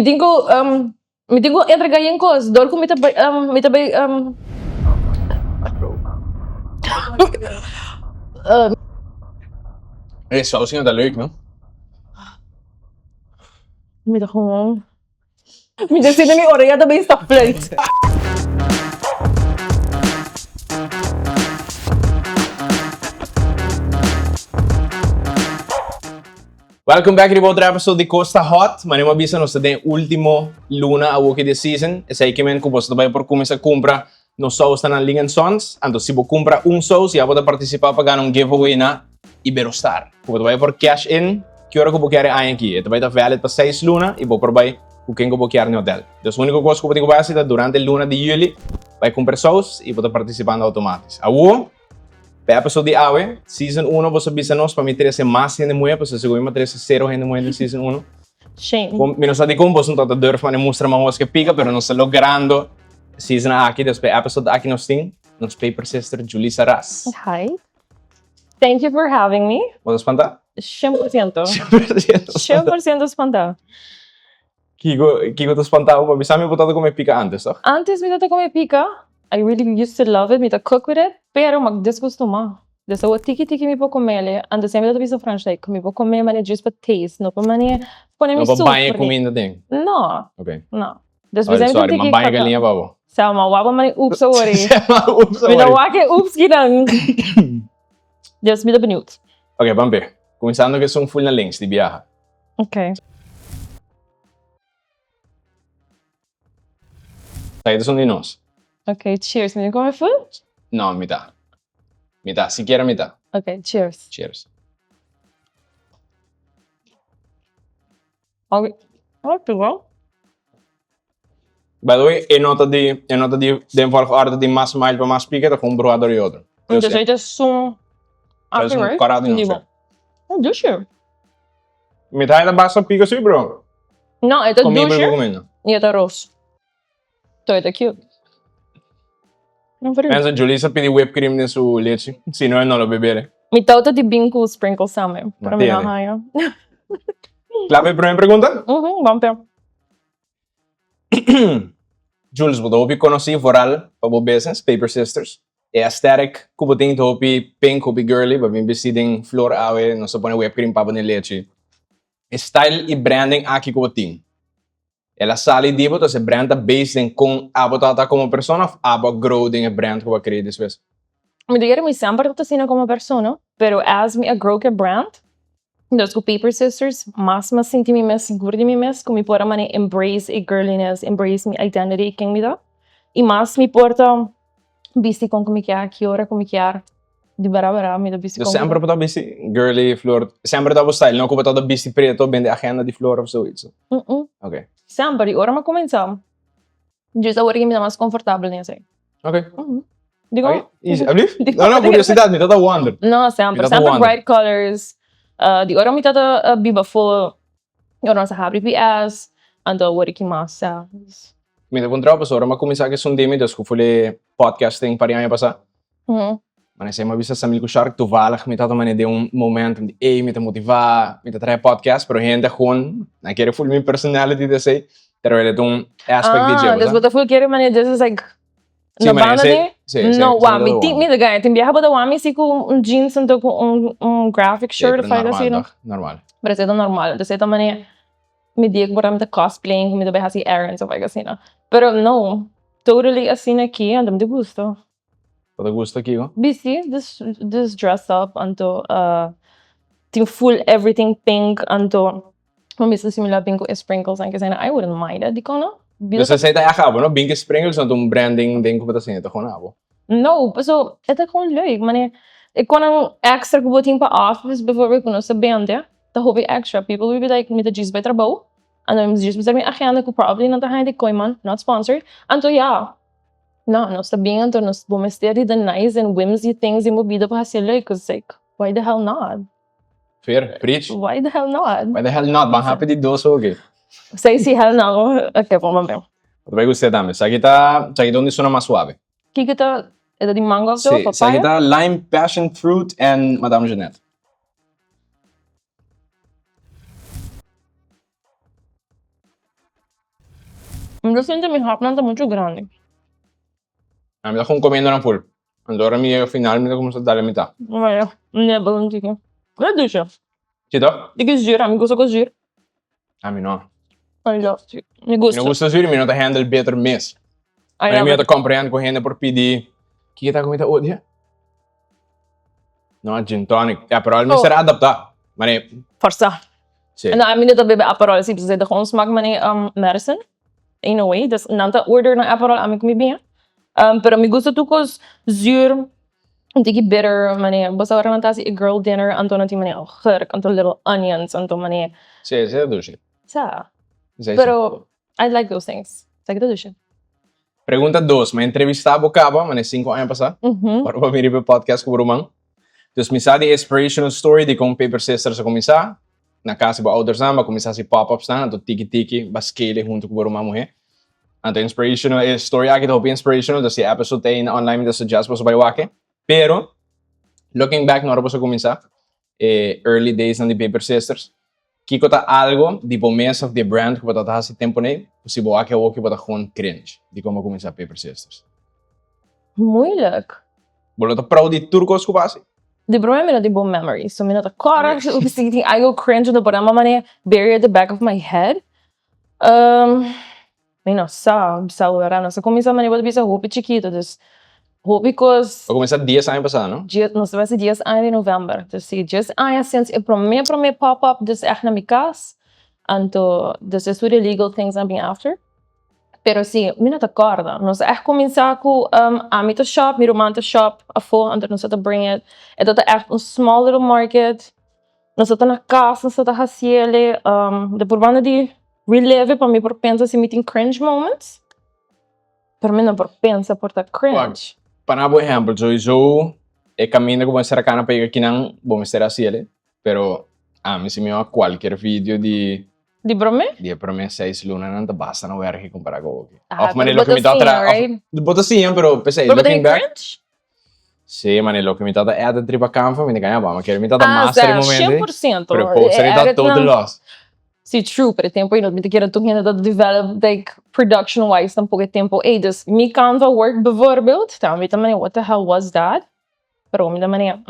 Mi tin ku mi tin ku entrega yen kos dor ku mi ta bai mi ta bai. E saus no ta leuk no. Mi ta gewoon mi ta sinti mi orea ta bin sta fluit. Welcome back riba otro episode di Costa Hot. Manera mi a bisa nos ta den ultimo luna awoki di e season. Esei ke men ku boso ta bai por kuminsá kumpra nos sausnan na Ling and Sons. Anto si bo kumpra un saus ya bo ta partisipá pa gana un giveaway na Iberostar. Ku bo ta bai por cash in ki ora ku bo kier e aña aki. E ta bai ta valid pa seis luna i bo por bai ku ken ku bo kier na e hotel. Dus úniko kos ku bo tin ku bai hasi ta durante luna di yüli bai kumpra e saus i bo ta partisipando automatis. Awo. P'e episode di awe, season uno, boso bisa nos pa mi trese mas hende muhé, pasobra segun mi a trese sero hende muhé den season uno. Shame. Bon, mi no sa dikon boso no ta durf mane mustra mahos ke pika, pero nos ta logrando season aki, dus p'e episode aki nos tin nos paper sister Julissa Ras. Hi. Thank you for having me. Bo ta spantá? Shen por siento. Shen por siento spantá. Shen por siento spantá. Kiko, kiko ta spanta bo? Bisa mi bo tabata come pica antes, toch? Antes mi tabata come pica. I really used to love it, mi ta cook with it, pero mi a discostuma. Des awor tiki tiki mi por comele, antes mi tabata bisa Frans like mi por come mane just pa taste, no pa mane pone mi No pa baña sufri. cuminda den? No. Ok. No. Des bisa mi ta Sorry, tiki mi a baña galiña pa bo. Sa, mi a wak pa mane ups awor ei. Sa, mi a ups Mi ta awor ei. wak e ups kinan. Des mi ta benieuwd. Ok, ban be. Cuminsando cu esun full na links di biaha. Ok. Esaki ta son di nos. Ok, cheers. Mi tin come full? No, mita. Mita, sikiera mita. Ok, cheers. Cheers. Ok, oh, pico. By the way, e nota di, e nota di den volgorde di mas mild pa mas pica ta con un bruha dor y otro. Entonces ahí ta sun Es un corado di nos. Oh, dushi. Mi ta ta basta pica si, bro. No, e ta Comida dushi. por comida. Y e ta ros. To e ta cute. No, for real. Pensa Julissa pidi whipped cream den su lechi. Si no, e no lo bebere. Mi tauta di bin cu sprinkles tambe, pero mi no Matiene. haya. Klaar pa e primer pregunta? Mhm, ban pe. Jules, bo ta hopi konosí vooral pa bo business, Paper Sisters. E aesthetic ku bo tin ta hopi pink, hopi girly, bo bin bisti den flor awe, nos ta pone whipped cream pa bo den lechi. E style i branding aki ku bo tin, el a sali di bo, entonces e brand ta based den kon abo tabata komo persona òf abo a grow den e brand ku bo a krea despues? Mi ta kere mi semper tabata asina komo persona, pero as mi a grow ku e brand, Nos ku Paper Sisters mas mas sinti mi mes sigur di mi mes ku mi por a mane embrace e girliness, embrace mi identity i ken mi ta. I mas mi por ta bisti kon ku mi kier, ki ora ku mi kier, di bara bara mi ta bisti kon ku. Semper bo ta bisti girly flor, semper ta bo style, no ku bo ta bisti preto bende agenda di flor of zoiets? Ok. Semper, di ora mi a kuminsá. Djis awor mi ta mas confortabel den esei. Ok. Digo? Ok, easy. Alsjeblieft? No, no, curiosidad, mi ta ta wonder. No, semper, semper bright colors. Uh, di ora mi ta ta biba full, ora nos a habri PS, anto awor ki mas, ja. Mi ta puntra pasobra ora mi a cuminsa cu esun di mi, dus cu full e podcasting par di aña pasa. Ma nesei mi a bisa Samil ku Shark, toevallig mi tabata manera den un momentum di ey mi ta motivá, mi ta traha podcast, pero hende gewoon nan kere ful mi personality ta esei, terwijl e ta un aspect di dje, Ah, dus bo ta ful kere manera just as like na banda di? No, wak, mi tin, mi ta gana, tin biaha bo ta wak mi si ku un jeans anto ku un un graphic shirt of algo asina. Normal. Pero esei ta normal, entonces esei ta manera mi dia ku por ta mi ta cosplaying ku mi ta bai hasi errands of algo asina, pero no, totally asina aki anto mi ta gusta. Bo ta gusta kiko? Bisti, dus dus dress up anto tin full everything pink anto bo mester simula bin ku e sprinkles nan kesina I wouldn't mind it dikon no? Dus esei ta ègt abo no? Bin ku e sprinkles no ta un branding den ku bo ta hasiendo ta gewoon abo. No, paso e ta gewoon leuk manera e konan extra ku bo tin pa office bijvoorbeeld ku nos ta bende ta hopi extra people will be like mi ta djis bai trabou anto mi djis mester mi agenda ku probably nan ta haña di Kooiman not sponsored anto ya. No, nos ta bien anto nos bo mester di the nice and whimsy things den bo bida pa hacié leuk, cause like why the hell not? Fer, preach. Why the hell not? Why the hell not? Ban happy di dos oke. Say si hell no, ok bon ban bien. Bo ta bai gusta tambe. Esaki ta, esaki ta un di sona mas suave. Kiko ta, e ta di mango of zo, Si, papaya? esaki ta lime, passion fruit and Madame Jeanette. Mi ta sinti mi hapnan ta muchu grandi. Mi ta kon comiendo nan full. Anto ora mi yega final mi ta cuminsa dal e mitad. Bueno, nebe un tiki. E dushi. Si toch? Tiki zuur, ami gusta ku zuur. Ami no. I love zuur. Mi gusta. Mi no gusta zuur y mi no ta handle bitter mes. I Pero love mi no it. ta comprehend ku hende por pidi, kiko ta ku mi ta odia? No, gin tonic. Ja, pero al mi Oh. ser adapta. Mane, Forsa. si. No, ami no ta bebe Aperol, si, pasobra ta gewoon smak mane medicine. In a way, dus nan ta order nan Aperol ami ku mi biña. Pero mi gusta tur kos zuur, un tiki bitter, mane bo sa ora nan ta hasi e girl dinner anto nan tin mane augurk, anto little onions, anto mane. Si, esei ta dushi. Sa. Esei si. Pero I like those things. Esaki ta dushi. Pregunta dos, mi a entrevista bo caba, mane 5 aña pasa, ora bo a bini riba e podcast cu bo ruman. Dus mi sa di e inspirational story di con Paper Sisters a cuminsa, na cas di bo oudersnan, bo a cuminsa haci pop-ups nan, anto tiki tiki bo a scale hunto cu bo ruman muhe. Anto inspirational, e story aki ta hopi inspirational, dus si e episode ta ainda online mi ta suggest boso bay wak e. Pero, looking back na ora boso a cuminsa, e early days nan di Paper Sisters, kiko ta algo di bo mes of di e brand ku bo ta hasi tempu nei ku si bo wak awoki bo ta gewoon cringe di kon bo kuminsá Paper Sisters? Moeilijk. Bo lo ta proud di tur kos ku bo hasi? Di prome mi no tin bon memories, so mi no ta kòrda si tin algo cringe no por a manera bury at the back of my head. Mi no sa, sa ora nos a cuminsa manera bo ta bisa hopi chikito, dus hopi cos. Bo cuminsa 10 aña pasa, no? Nos ta basa 10 aña di november, dus si 10 aña since e prome prome pop up dus echt na mi cas, anto dus e tur e legal things a bin after, pero si mi no ta corda, nos a echt cuminsa cu ami ta shop, mi ruman ta shop afo, anto nos ta bring it, e ta echt un small little market. Nos ta na cas, nos ta haciele de por banda di relive pa mi por pensa si mi tin cringe moments, pero mi no por pensa por ta cringe. Pa na bo ehempel, sowieso e caminda cu bo mester a cana pa yega kinan bo mester haciele, pero ami si mi wak cualkier video di Di prome? Di e prome 6 lunanan ta basta na werk compara cu oki. Ah, Of manera pero loke mi bo ta ta tra, siña, right? Bo ta siña, pero p'esei, Pero bo ta looking tin back. cringe? Sí, mane loke mi tata edit riba Canva, mi ta gaña ba, ma kere mi tata Ah, master e sa, momento shen ei. por ciento. Pero poster E ei ta edit total nan. loss. Sí, true, pero e tempo ei no mi ta kere tur hende ta develop like production wise tampoco e tempo ei. Dus mi Canva work bijvoorbeeld, ta mi ta mane what the hell was that? Pero mi ta mane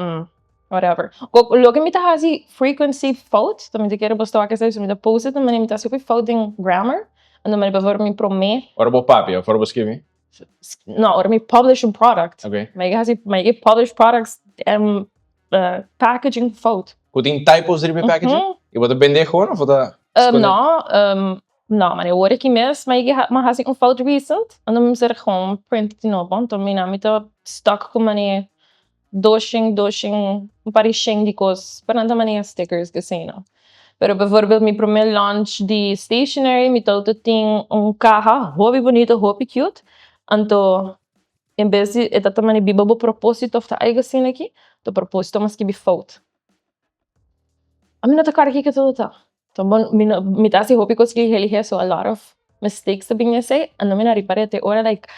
whatever. Loke mi ta hasi frequency fout, ta mi ta kere bo sta wak esei, so mi ta post it, ta mane mi ta hasi hopi fout den grammar, anto mane bijvoorbeeld mi prome. Ora bo papia of ora bo skibi? No, ora mi publish un product. Ok. Mi hasi, mi ke publish products en packaging fout. Ku tin typos riba e packaging? I bo ta bende gewoon of bo ta skonde? No, no, mane ora ki mes mi ke mi hasi un fout recent, anto mi mester gewoon print di nobo, anto mi nan mi ta stuck ku mane doshen doshen un par di shen di kos, pero nan ta mane stickers asina. Pero bijvoorbeeld mi prome launch di stationery mi tabata tin un kaha hopi bunito hopi cute, anto en bes di e ta mane biba bo proposito of ta algo asina aki, to proposito mas skibi fout. Ami no ta kòrda kiko tabata. Ta bon mi no mi ta hasi hopi kos lihe lihe so a lot of mistakes ta bin esei anto mi no a ripara te ora like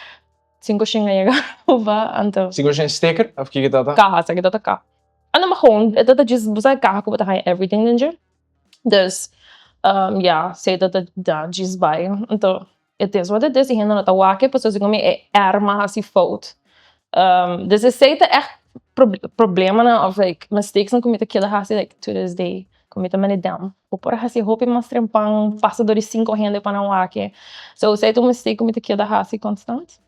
500 a yega Aruba anto. 500 sticker of kiko tabata? Kaha esaki tabata kaha. Anto ma gewoon e tabata djis bo sa e kaha ku bo ta haña everything den dje dus ya esei tabata djis bai anto it is what it is y hende no ta wak e pasobra segun mi e arma hasi fout. Dus esei ta echt problemanan of like mistakesnan ku mi ta keda hasi like to this day ku mi ta manda damn bo por a hasi hopi mas trempan pasa dor di 5 hende pa nan wak e. So esei ta un mistake ku mi ta keda hasi constant.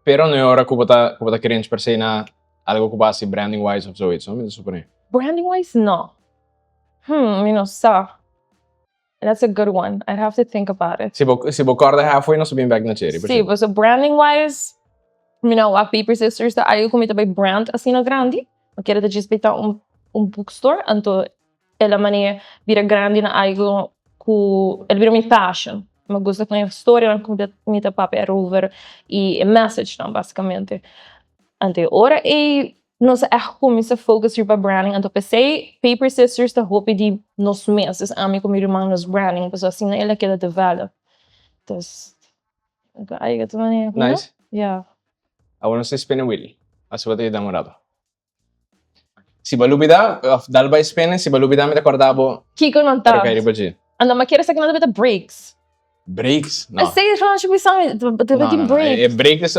Pero no e ora ku bo ta ku bo ta cringe per se na algo ku bo hasi branding wise of zoiets no mi ta supone. Branding wise no. Mi no sa. That's a good one. I'd have to think about it. Si bo si bo kòrda halfway nos ta bin bèk na Cherry. Sí, pasobra branding wise, mi no wak Paper Sisters ta algo ku mi ta bai brand asina grandi. Mi kere ta djis bai ta un un bookstore, anto el a manera bira grandi na algo ku el bira mi passion. Mi gusta ku e storianan ku mi ta papia erover i e message nan basikamente. Anto e ora ei nos a ègt kuminsá focus riba branding, anto p'esei Paper Sisters ta hopi di nos mes, dus ami ku mi ruman nos branding, pasobra asina el a keda develop. Dus, ai ta manera. Nice. Ya. Awor nos ta spin a wheel, asi bo ta yuda un rato. Si bo lubida, of dal bai spin, si bo lubida mi ta kòrda bo. Kiko nan ta? Ora kai riba dje. Anto mi a kere sa ku nan tabata breaks. Breaks? No. Esei es gewoon bisa mi, te No, tin no, no. breaks. E break is...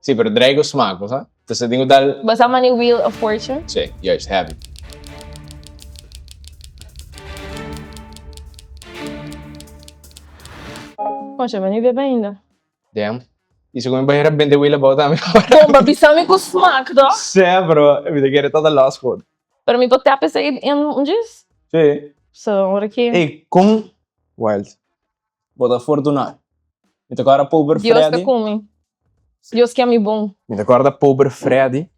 Sí, pero draai ku smaak, bo sa? Dus e tin ku dal... Bo sa mane Wheel of Fortune? Sí, juist, heavy. Concha, bo ni bebe ainda. Damn. I segun mi bahera bende wheel abou tambe. Bon, bo bisa mi ku smaak, toch? Sí, pero mi ta kere ta los gewoon. Pero mi por tap esei in un djis? Sí. So, ora ki. Ey, kon Wild. Bo ta afortuná. Mi ta kòrda pober Dios ta Freddy. ku mi. Dios ke mi bon. Mi ta kòrda pober Freddy.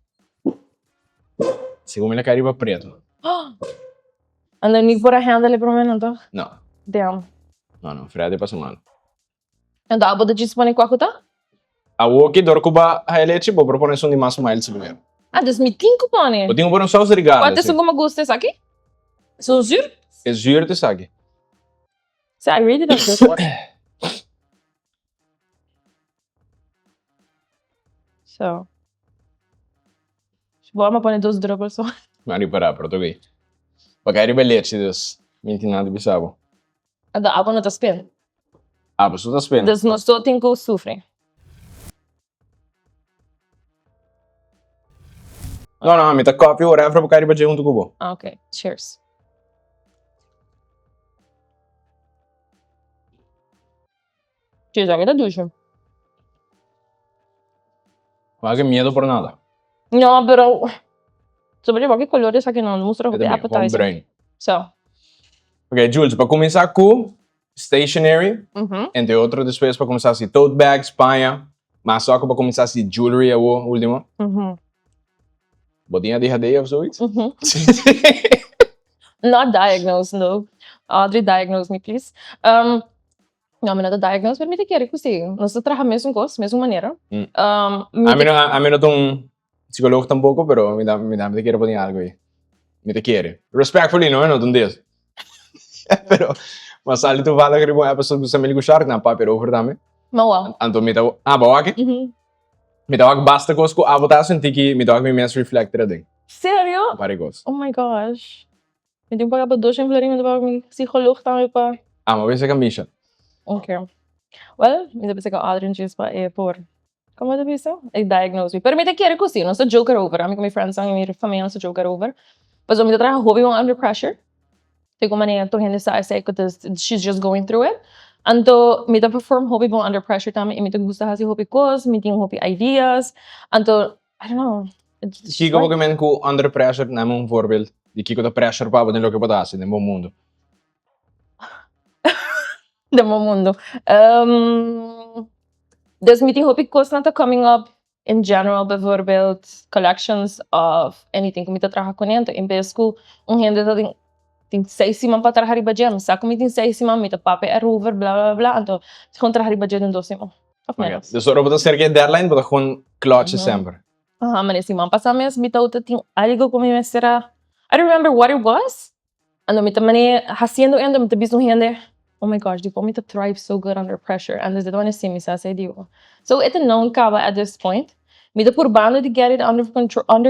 Segun mi la kai riba pretu. Anda ni por a handle e promé nan tòg? No. Damn. No, no, Freddy pasa mal. Anto abo ta djis pone kua ku ta? Awoki dor ku ba haya lechi bo por pone esun di mas mild si primero. Ah, dus mi tin ku pone. Bo tin ku pone un saus regardless. Kua ta esun ku mi gusta esaki? Esun zuur? E zuur ta esaki. Si, I really like this one. So. Bo ama pone dos druppels so. Mi a ripara, pero ta oké. Bo kai riba e lechi dus mi tin nada di bisa bo. Anto abo no ta spin. Abo so ta spin. Dus nos so tin ku sufri. No, no, mi ta copy whatever bo kai riba dje huntu ku bo. Ah, ok. Cheers. Cheers, aki ta dushi. Wak e miedo por nada. No, pero sobre wak e color esaki no mustra hopi appetizer. Bruin. So. Ok, Jules, pa cuminsa cu stationery, entre otro despues pa cuminsa haci tote bags, paña, mas soco pa cuminsa haci jewelry awo ultimo. Bo tin ADHD of zoiets? Not diagnosed, no. Audrey diagnose me, please. No, mi no ta diagnosed, pero mi ta kere ku si. Nos ta traha mesun kos, mesun manera. Mi no, ami no ta un psicologo tampoco, pero mi ta, mi ta kere por tin algo ahi. Mi ta kere. Respectfully, no, mi no ta un dios. Pero, m'a sali toevallig riba un episode ku Samil Gushard, nan papia erover tambe. Ma wou. Anto mi ta, ah, bo wak? Mi ta wak basta kos ku abo ta sinti ki mi ta wak mi mes reflected aden. Serio? Un par di kos. Oh my gosh. Mi tin paga pa dos shen florin mi ta paga mi psicoloog tambe pa. Ah, mi a bisa ka Misha. Ok. Well, mi ta bisa ka Audrey djis pa e por, como ta bisa? E diagnose mi. Pero mi ta kere ku si, nos ta joke erover. Ami ku mi friendsnan i mi famia nos ta joke erover. Pasobra mi ta traha hopi bon under pressure. Te ku manera tur hende sa esei ku ta she's just going through it. Anto mi ta perform hopi bon under pressure tambe i mi ta gusta hasi hopi kos, mi tin hopi ideas. Anto I don't know. Kiko bo ke men ku under pressure? Name un voorbeeld di kiko ta pressure pa bo den loke bo ta hasi den bo mundo. Den bo mundo. Dus mi tin hopi kosnan ta coming up in general bijvoorbeeld collections of anything ku mi ta traha kuné. Anto en bes ku un hende ta tin tin seis siman pa traha riba dje, mi sa ku mi tin seis siman mi ta papia erover bla bla bla anto mi ta traha riba dje den dos siman. Of menos. Dus ora bo ta serka e deadline bo ta gewoon klotje semper. Aha, ma e siman pasa mes mi tabata tin algo ku mi mester a, I don't remember what it was, anto mi ta mane hasiendo endo mi ta bisa un hende, oh my gosh dikon mi ta thrive so good under pressure, antes de ta si mi sa esei digo. So e ta known kaba at this point, mi ta purbando di get it under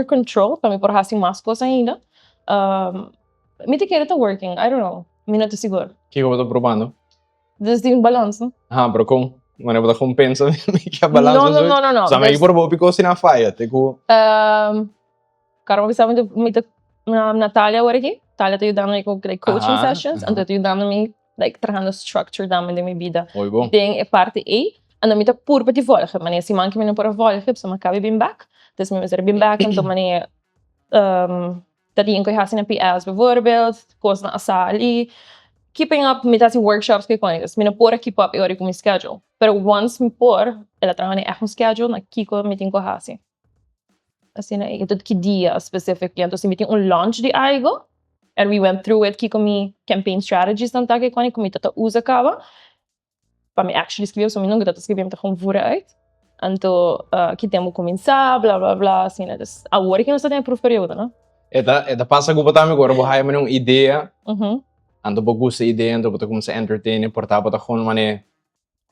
control pa mi por hasi mas kos ainda, mi ta kere ta working, I don't know, mi no ta sigur. Kiko bo ta probando? Dus tin balans, no? Ha, pero kon? Wanneer bo ta kon pensa mi ke balans No, no, no, no, no. Sa mi por hopi kos na faya, te ku. Karo bo bisa mi mi ta Natalia awor aki. Natalia ta yudando mi ku like coaching sessions, anto ta yudando mi like trahando structure tambe den mi bida. Hopi bon. Den e parti ei, anto mi ta purba di volge, mane siman ku mi no por a volge, pasobra mi a kaba di bin bek, dus mi mester a bin bek, anto mane Ta tin ku e hasi na PS bijvoorbeeld, kosnan a sali. Keeping up, mi ta hasi workshops ku e kònikas. Mi no por a keep up e ora ku mi schedule. Pero once mi por, el a traha mi ègt un schedule na kiko mi tin ku hasi. Asina ei, tot ki dia specifically. Anto si mi tin un launch di algo, and we went through it kiko mi campaign strategies nan ta ku e kònika ku mi ta ta usa kaba. Pa mi actually scribi pasobra mi nunca ta scribi mi ta gewoon voer uit anto ki tempo cuminsa bla bla bla asina dus awor ki nos ta den e proefperiode no. E ta e ta pasa cu bo tambe cu ora bo haya manera un idea anto bo gusta e idea anto bo ta cuminsa entertain e por ta bo ta gewoon manera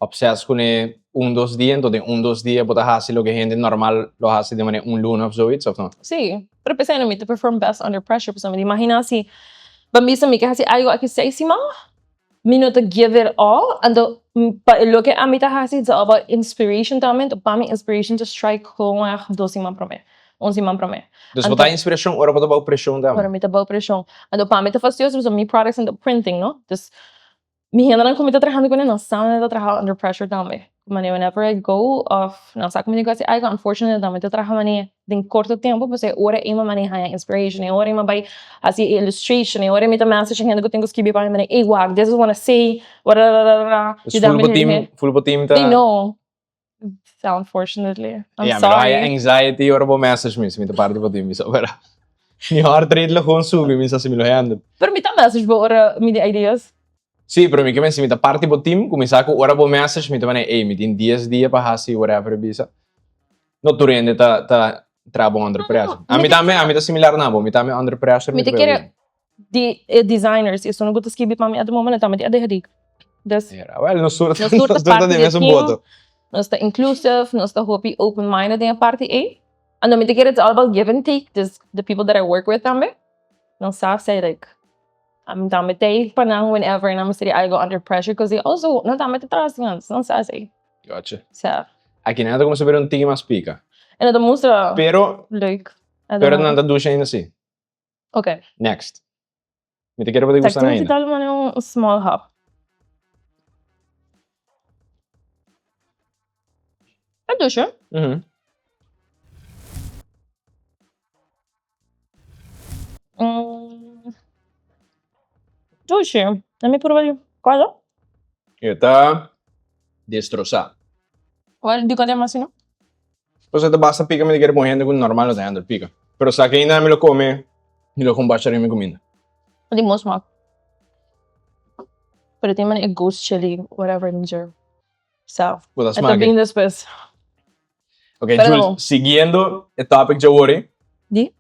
obses cune un dos dia anto den un dos dia bo ta haci loke hende normal lo haci den manera un luna of zoiets of no? Si, pero p'esei mi ta perform best under pressure pasobra mi ta imagina si bo a bisa mi ke haci algo aki seis siman. Mi no ta give it all, anto pa e loke ami ta hasi it's all about inspiration tambe, anto pa mi inspiration ta strike gewoon echt dos siman prome, un siman prome. Dus bo ta inspiracion ora bo ta bou presion tambe? Ora mi ta bou presion. Anto pa mi ta fastioso pasobra mi products nan ta printing no, dus Mi hendenan ku mi ta trahando kuné nan sa mi ta traha under pressure tambe. Manera whenever I go of nan sa ku mi tin ku hasi algu unfortunately tambe ta traha manera den korto tempu pasobra e ora ei mi manera haña inspiration e ora ei mi bai hasi e illustration e ora ei mi ta message e hende ku tin ku skibi pa mi manera ey wak this is what I say warararara. Dus full bo team full bo team ta. They know so unfortunately I'm Ya mi lo sorry. haña anxiety ora bo message mi si mi ta parti bo team mi sa pero mi heart rate lo gewoon subi mi sa si mi lo handle. Pero mi ta message bo ora mi tin ideas. Sí, pero mi ke men si mi ta parti bo team kuminsá ku ora bo message mi ta manera ey mi tin dies dia pa hasi whatever e bisa. No tur hende ta ta traha bon under pressure. Ami tambe ami ta similar na bo mi tambe under pressure Mi ta kere di e designers esun ku ta skibi pa mi at the moment tambe tin ADHD. Dus Mira, well, nos tur nos tur ta nos tur ta parti den di e mesun team, boto. nos ta inclusive, nos ta hopi open minded den e parti ei. Anto mi ta kere it's all about give and take, dus the people that I work with tambe, nan sa say like ami tambe ta ei pa nan whenever nan mester di algo under pressure, cause they also nan tambe ta traha asina, dus nan sa esei. Gotcha. Sa. Aki nan ta kuminsá bira un tiki mas pika. En nan ta mustra Pero, leuk. At the pero nan moment. ta dushi ainda si. Ok. Next. Mi ta kere pa ta gusta Taki ainda. tal mane un small hap. E dushi. Mhm. Mm. Dushi. Let me prueba di cual. E ta destrosá. Cual di cual e mas fino? Pues e ta basta pica mi ta kere pon hende ku normal no ta handle pica. Pero sa ke ainda mi lo come mi lo con bacha riba mi cuminda. Di mo smaak. Pero tin mane e ghost chili whatever in dje. Sa. Bo ta E ta smaak e. bin despues. Ok Pero Jules, siguiendo e topic dje wori. Di?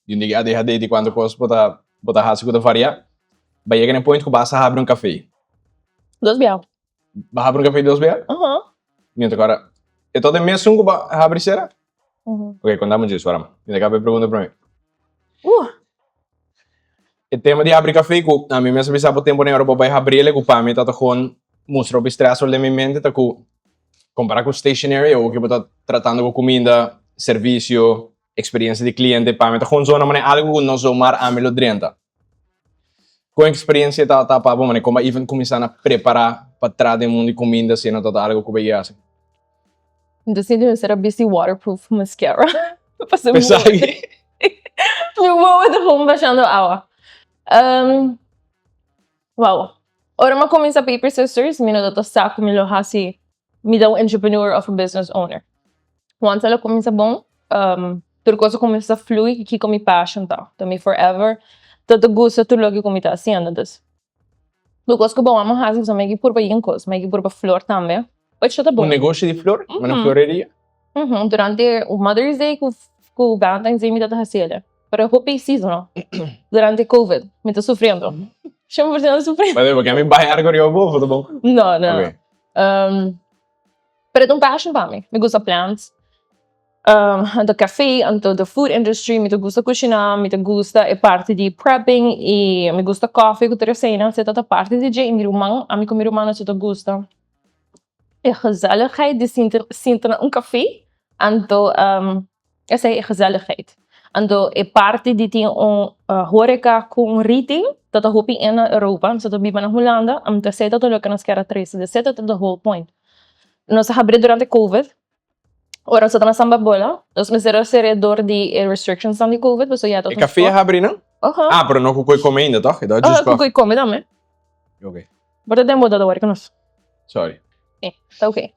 Di un di ADHD di cuanto cos bo ta bo ta haci cu ta varia. Ba yega na e point cu basa habri un cafe. Dos bia. Ba habri un café dos bia? Aha. Mi ta kora, e tot e mesun ku ba habri sera? Mhm. Ok, konta mi djis, wara. Mi ta kaba e pregunta promé. Uh. E tema di habri café ku ami mes a bisa bo tempu den ora bo bai habriel ku pa mi ta ta gewoon mustra hopi stressful den mi mente ta ku kompara ku stationary awo ke bo ta tratando ku kuminda, servisio, experiencia di cliente pa mi ta gewoon zona manera algo ku no zomaar ami lo drenta. Kon experiencia ta ta pa bo manera kon bo a even kuminsá na prepará pa tra den mundu di kuminda si no ta ta algo ku bo a yega hasi? Mi ta sinti mi mester a bisti waterproof mascara pasobra mi Esaki. mi wowo ta gewoon bashando awa. Wow. Ora mi a kuminsá Paper Sisters mi no ta ta sa ku mi lo hasi mi ta un entrepreneur of un business owner. Once el a cuminsa bon, tur cos a cuminsa flui kico mi passion ta. Ta mi forever ta ta gusta tur loke cu mi ta haciendo. Dus, tur cos cu bo amo haci pasobra mi a purba yen cos, mi a purba flor tambe, which ta ta bon. Un negoshi di flor? Una floreria? Durante Mother's Day cu Valentine's Day mi ta ta haci el. Pero hopi seasonal. Durante Covid mi ta sufriendo. Shen por ciento sufriendo. By the way, bo ke mi bai argo riba bo of ta bon? No, no. Ok. Pero e ta un passion pa mi. Mi gusta plants. Anto café, anto the food industry, mi ta gusta cushina, mi ta gusta e parti di prepping y mi gusta coffee cu tur eseinan. Esei ta ta parti di dje y mi ruman, ami cu mi ruman nos ta gusta e gezelligheid di sinta sinta na un café. Anto esei e gezelligheid. Anto e parti di tin un horeca cu un retail ta ta hopi in na Europa, nos ta biba na Hulanda, anto esei ta ta loke nos kier a trece, esei ta ta the whole point. Nos a habri durante covid, ora nos ta na Samba Bola, nos mester a cera door di e restrictions nan di covid, pasobra ya ta E café a habri nan? Aha. Ah, pero no cu koe come ainda, toch? E ta just Cu coffee. koe come tambe. Ok. Bo ta den bo ta ta wori cu nos. Sorry. Eh, ta ok.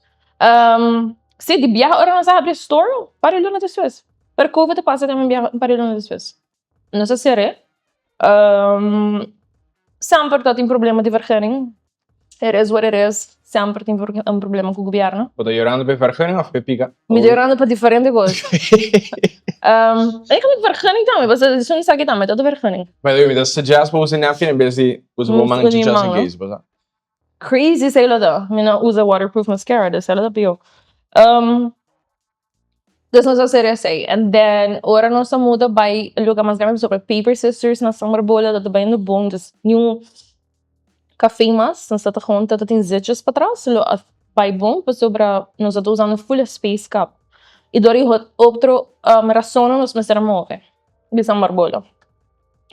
Si, di biaha ora nos a habri store, un par di luna despues. Pero covid a pasa tambe biaha un par di luna despues. Nos a ser'é. Semper ta tin problema di vergunning. It is what it is. Semper tin un problema ku gobierno. Bo ta yorando pa e vergunning of pa e pika? Mi ta yorando pa diferente kos. Eigenlijk vergunning tambe, pasobra esun esaki tambe ta otro vergunning. By the way, mi ta suggest pa usa napkin en bes di usa bo man just in case, bo sa. Crazy esei lo ta. Mi no usa waterproof mascara, dus esei lo ta pio. Dus nos a hacer esei. And then ora nos a muda bai luga mas grandi pasobra Paper Sisters na San Barbola ta bayendo bon, dus niun. Café mas, nos ta gewoon ta tin zitjes patras, lo a bai bon pasobra nos ta usando full space kap. Y door di otro rasonnan nos mester a move di San Barbolo.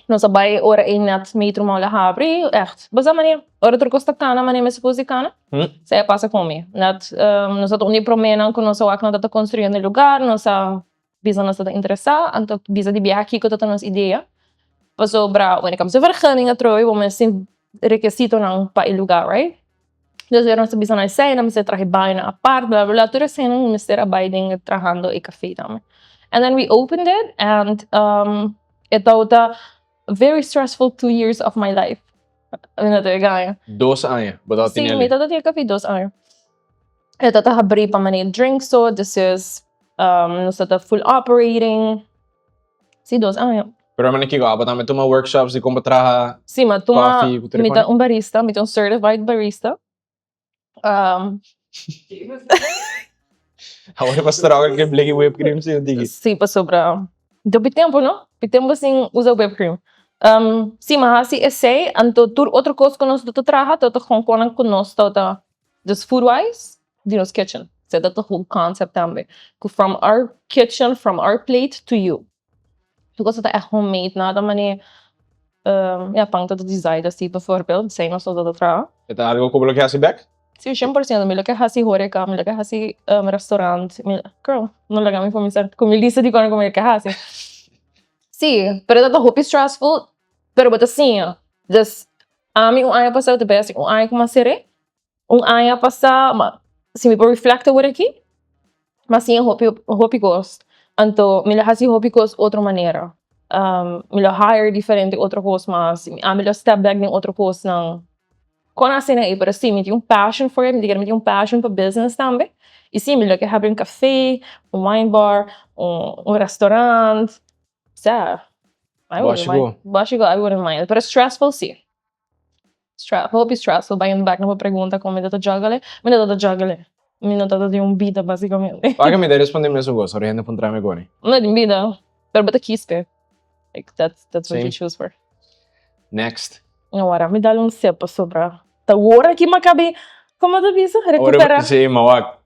Nos a bai ora e net Metro Mall a habri, echt, bo sa mane ora tur cos ta cana mane mester cos di cana, esei a pasa cu mi. Net nos ta un di e promenan cu nos a wak nan ta construyendo e lugar, nos a bisa nos ta interesa, anto bisa di biaha kico ta nos idea, pasobra when it comes to vergunning atrobe bo mester tin rekesitonan pa e lugar, right? Dus ora nos ta bisa nan esei, nan mester traha e bañonan apart, bla bla bla, tur eseinan mester a bai den trahando e cafe tambe. And then we opened it and e tabata very stressful 2 years of my life. Mi no ta gaña. 2 aña, bo tabata Sí, mi tabata tin e cafe 2 aña. E tabata habri pa manera drinks so, this is nos tabata full operating. Sí, 2 aña. Pero mane kiko, abo tambe tuma workshops di kon traha Sí, m'a tuma coffee ku mi ta un barista, mi ta un certified barista. Awor pa struggle ku bleki whipped cream sí un tiki. Sí, pasobra hopi tempu, no? Hopi tempu sin usa whipped cream. Sí, m'a hasi esei, anto tur otro kos ku nos ta traha ta gewoon konan ku nos ta dus food wise di nos kitchen. So dat the whole concept tambe. Ku from our kitchen, from our plate to you. Tur kos ta echt homemade, nada mane ja, pan ta di Zaida si bijvoorbeeld, esei nos ta traha. E ta algo ku bo lo ke hasi bek? Sí, 100%. Mi lo ke hasi horeca, mi lo ke hasi restaurant. Mi, girl, no laga mi kuminsá ku mi lista di kos ku mi ke hasi. Sí, pero ta hopi stressful, pero bo ta siña. Dus ami un aña pasá ta bay hasi un aña ku mi a ser'é. Un aña pasá, ma si mi por reflect awor aki, m'a siña hopi hopi kos. Anto mi lo hasi hopi kos otro manera. Mi lo hire diferente otro kos mas. Ami lo step back den otro kosnan. Kon asina ei, pero sí, mi tin un passion for it, mi tin un passion pa business tambe. I sí, mi lo ke habri un cafe, un wine bar, un restaurant. Sa, I wouldn't mind. Básiko, I wouldn't mind. Pero stressful, sí. Hopi stressful, bayendo back na bo pregunta kon mi ta juggle, mi no ta juggle. Mi no ta tin un bida básicamente. Paga mi ta responde mesun kos, ora hende puntra mi koni. No tin bida, pero bo ta kies p'e. Like that's what you choose for. Next. Awor mi dal un sip pasobra ta ora ki mi a kabi, komo ta bisa? Rekupera. Sí, m'a wak.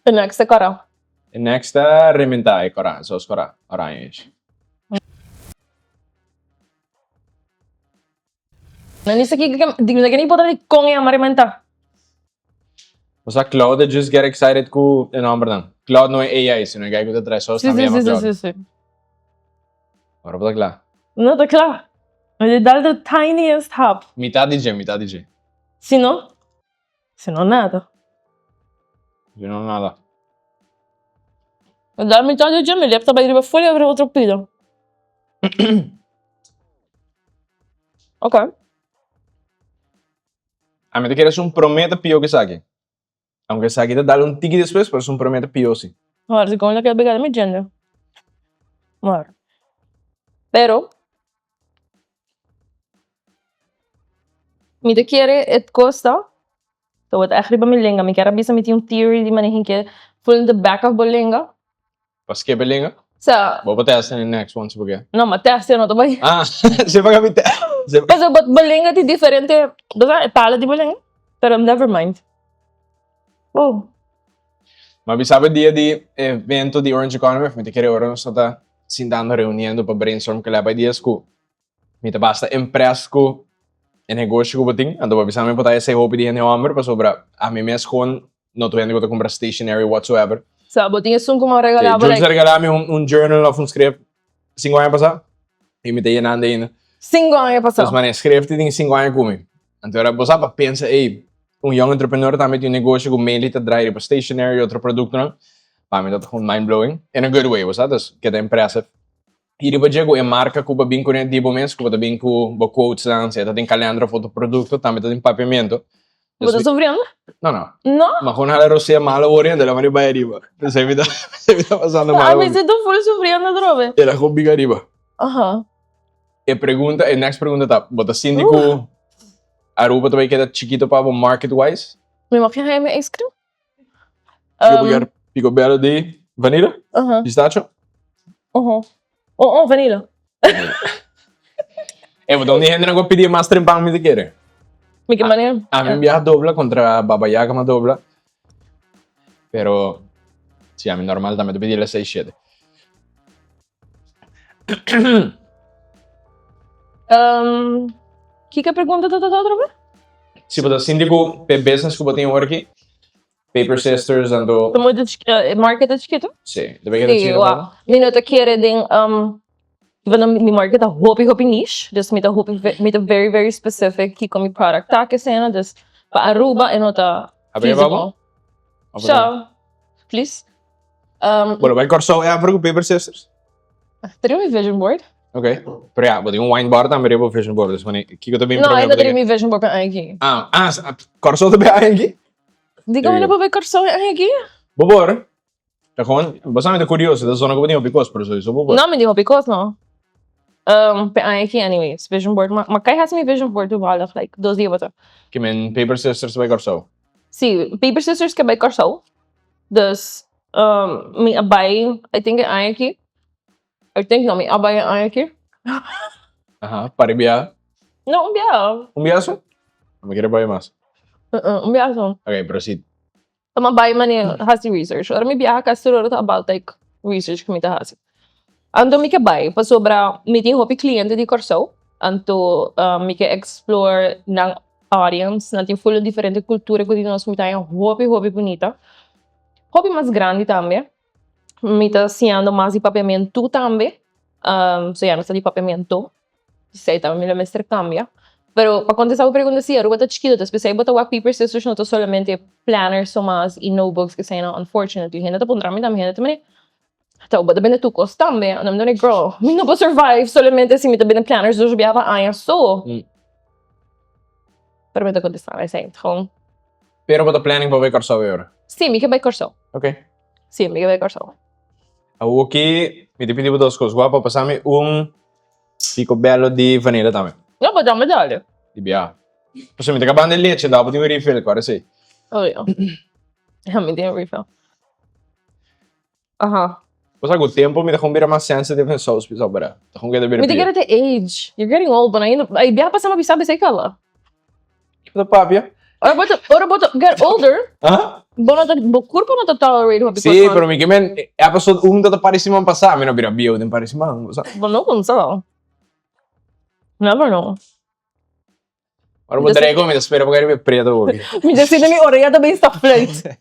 E next ta kora. E next ta rementa e kora, sos kora, oranje. No ni sa kiko, di no ni importa di kon e ama rementa. O sea, Claude just get excited ku e nombernan. Claude no e AI, sino e guy ku ta trae sos tambe yama Claude. Sí, sí, sí. Ora bo ta kla? No ta kla. Mi di dal the tiniest hap. Mitad di dje, mitad di dje. Si no? Si no nada. Si no nada. Mi dal mitad di dje, mi lep ta bai riba folia riba otro pida. Ok. Ami ta kere esun prome ta pio ku esaki. Aunke esaki ta dal un tiki despues, pero esun prome ta pio si. Awor si kon lo ke pega mi djende. Awor. Pero mi ta kere e kos ta tabata ègt riba mi lenga. Mi kier a bisa mi tin un theory di manera ke full in the back of bo lenga. Pa skip e lenga? Sa. Bo por test in the next one si bo ke. No, ma test no ta bai. Ah, si pa mi test. Pasobra bo lenga tin diferente, bo sa e pala di bo lenga? Pero never mind. Oh. Ma mi sabi dia di evento di Orange Economy, mi ta kere ora nos ta sintando reuniendo pa brainstorm kila bai dies ku Mi ta basta impressed ku e negoshi ku bo tin, anto bo bisa mi por ta esei hopi di hende homber pasobra ami mes kon no tur hende ku ta kumpra stationery whatsoever. Sa bo tin esun ku mi a regala bo like. Jules a regala mi un journal of un script 5 aña pasa i mi ta yenando ainda. 5 aña pasa. Dus manera script tin 5 aña ku mi. Anto ora bo sa pa pensa ey un young entrepreneur tambe tin un negoshi ku mainly ta draai riba stationery i otro produktonan pa mi ta ta mind blowing in a good way bo sa dus keda impressive. I riba dje ku e marka ku bo bin kuné di bo mes, ku bo ta bin ku bo quotesnan, si e ta den kalender of otro produkto, tambe ta den papiamentu. Bo ta sufriendo? No, no. No? Ma kon hala rosea malo ori, anto el a manda bai ariba. P'esei mi ta, p'esei mi ta pasando malo. Ami si ta full sufriendo atrobe. El a kon bin ariba. Aha. E pregunta, e next pregunta ta, bo ta sinti ku Aruba ta bai keda chikito pa bo market wise? Mi mag haña mi ice cream? Yo um, kier picobello di vanilla? Pistacho? Oh, oh, vanilla. E bo ta un di hendenan ku a pidi e mas trempan mi ta kere. Mi ke manera. Ami un biaha dobla kontra Baba Yaga mi a dobla. Pero si ami normal tambe ta pidi el seis shete. Kiko e pregunta ta tata otra vez? Si bo ta sinti ku p'e business ku bo tin awor aki, Paper Sisters anto. Ta muchu chikito, e market ta chikito? Si, ta bay keda chikito pa. Mi no ta kere den, mi market ta hopi hopi niche, dus mi ta hopi, mi ta very very specific kiko mi product ta kesena, dus pa Aruba e no ta feasible. So, please. Bo lo bay Kòrsou ever ku Paper Sisters? Ta riba mi vision board. Ok, pero ya, bo tin un wine bar tambe riba bo vision board, dus wanneer, kiko ta bin promé? No, e ta riba mi vision board pa aña aki. Ah, ah, Kòrsou ta bin aña aki? Dikon mi no por bay Kòrsou e aña aki? Bo por. Ta gewoon, bo sa mi ta kurioso, ta zona ku bo tin hopi kos, pero sowiso bo por. No, mi tin hopi kos no. Pa e aña aki anyways, vision board, ma kai hasi mi vision board toevallig like dos dia bata. Ke men Paper Sisters ta bay Kòrsou? Si, Paper Sisters ke bay Kòrsou, dus mi a bay I think e aña aki. I think no mi a bai e aña aki. Aha, pari bia. No, un bia. Un bia so? No mi kere bai mas. Un bia so. Ok, pero si. Mi a bai manera hasi research. Ora mi biaha kasi tur ora ta about like research ku mi ta hasi. Anto mi ke bai pasobra mi tin hopi kliente di Kòrsou, anto mi ke explore nan audience, nan tin full diferente kultura ku di nos, mi ta haña hopi hopi bunita. Hopi mas grandi tambe. Mi ta siñando mas di papiamentu tambe, so ya no sa di papiamentu, esei tambe mi lo mester cambia. Pero pa contesta bo pregunta si Aruba ta chikito, ta especial bo ta wak Paper Sisters no ta solamente planners so mas y notebooks eseinan unfortunately. Hende ta puntra mi tambe, hende ta mira ta bo ta bende tur cos tambe, anto mi ta mira girl mi no por survive solamente si mi ta bende planners dos bia pa aña so. Pero mi ta contesta esei, gewoon. Pero bo ta planning pa bai Kòrsou e ora? Si, mi ke bai Kòrsou. Ok. Si, mi ke bai Kòrsou. Awoki mi ta pidi bo dos kos. Wak pa pasa mi un picobello di vanilla tambe. No, bo dame dale. Di bia. Pasobra mi ta kabando e leche, dal bo tin un refill, kòrda esei. Oh ya. Ya mi tin un refill. Aha. Bo sa ku tempo mi ta kon bira mas sensitive en saus pisau bera. Ta kon keda bira Mi ta pior. kere te age. You're getting old, but ainda ay biaha pasa mi bisa bisei kaba. Kiko ta papia? Ora bo ta ora bo ta get older, Aha. bo no ta bo kurpo no ta tolerate hopi Sí, kos pero mas. mi ke men episode un ta ta pari siman pasá, mi no bira bieu den pari siman, bo sa. Bo no kon sa. Never know. Ora bo drei mi ta spera pa riba e preto hopi. Mi ta sinti mi orea ta bin sta fluit.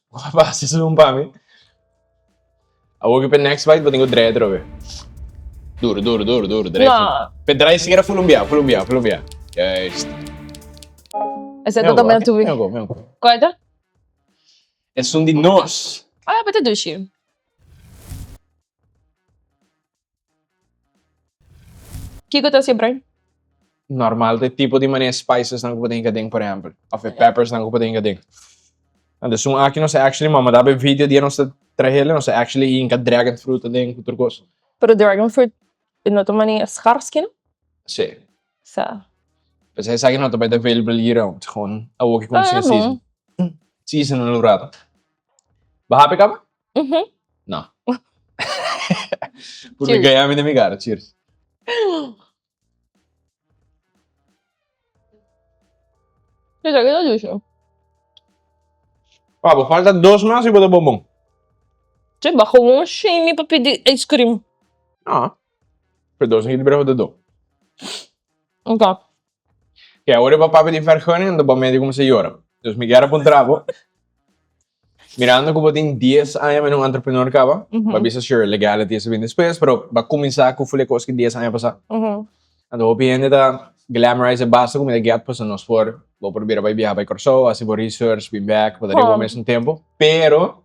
Bo a hasi esun pa mi. Awor ki pa e next bite bo tin ku drei atrobe. Duro, duro, duro, duro, drei. No. Pe drei sikiera full un bia, full un bia, full un bia. Juist. Esei ta tambe tubi. Mi anko, mi anko. Cual ta? Esun di nos. Ah, bo ta dushi. Kiko ta hasi bruin? Normal ta e tipo di manera spices nan ku bo ta hinka den por ehempel of e peppers nan ku bo ta hinka den. Anto esun aki nos a actually mama daba e video dia nos ta trahel nos a actually hinka dragon fruit aden ku tur kos. Pero dragon fruit no ta manera scars kina? Si. Sa. Pues esaki no ta bai ta available year round, gewoon awor ki cuminsa season. Season un rato. Bo happy kaba? No. Por mi gaya mi den mi cara. Cheers. Esaki ta dushi. Pa, bo falta dos mas y bo ta bonbon. Che, bo gewoon shame mi pa pidi ice cream. No. Pero dos no kibra bo ta do. Ok. Ke awor e papá di vergunning anto bo medio kuminsá yora. Dus mi kier a puntra bo, mirando ku bo tin dies aña meno un entrepreneur kaba, bo a bisa sure legalities a bini despues, pero bo a kuminsá ku ful e kos ki dies aña pasá. Anto hopi hende ta glamorize e basta ku mi ta get pasobra nos por, bo por bira bai biaha bai Kòrsou, hasi bo research, bin bèk, bo ta riba bo mes un tempu. Pero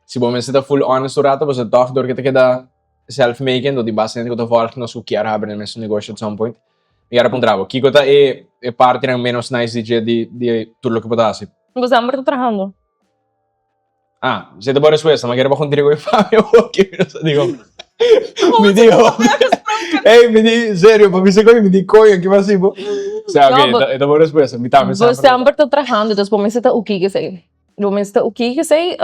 si bo mester ta full honest un rato pasobra tòg dor ke ta keda self making do tin basta hende ku ta volg nos ku kier habri nan mesun negoshi at some point. Mi kier a puntra bo, kiko ta e e partinan menos nice di dje di di tur loke bo ta hasi? Bo semper ta trahando. Ah, esei ta bo respuesta. Mi a kere pa kontribuí ku e fami awor mi no sa di kon. Mi di Ey, mi di, serio, pa mi se koño, mi di koño, ki basi bo? Sa, ok, e ta bo respuesta. Mi tambe Bo semper ta trahando, dus bo mester ta uki esei. Bo mester ta uki esei.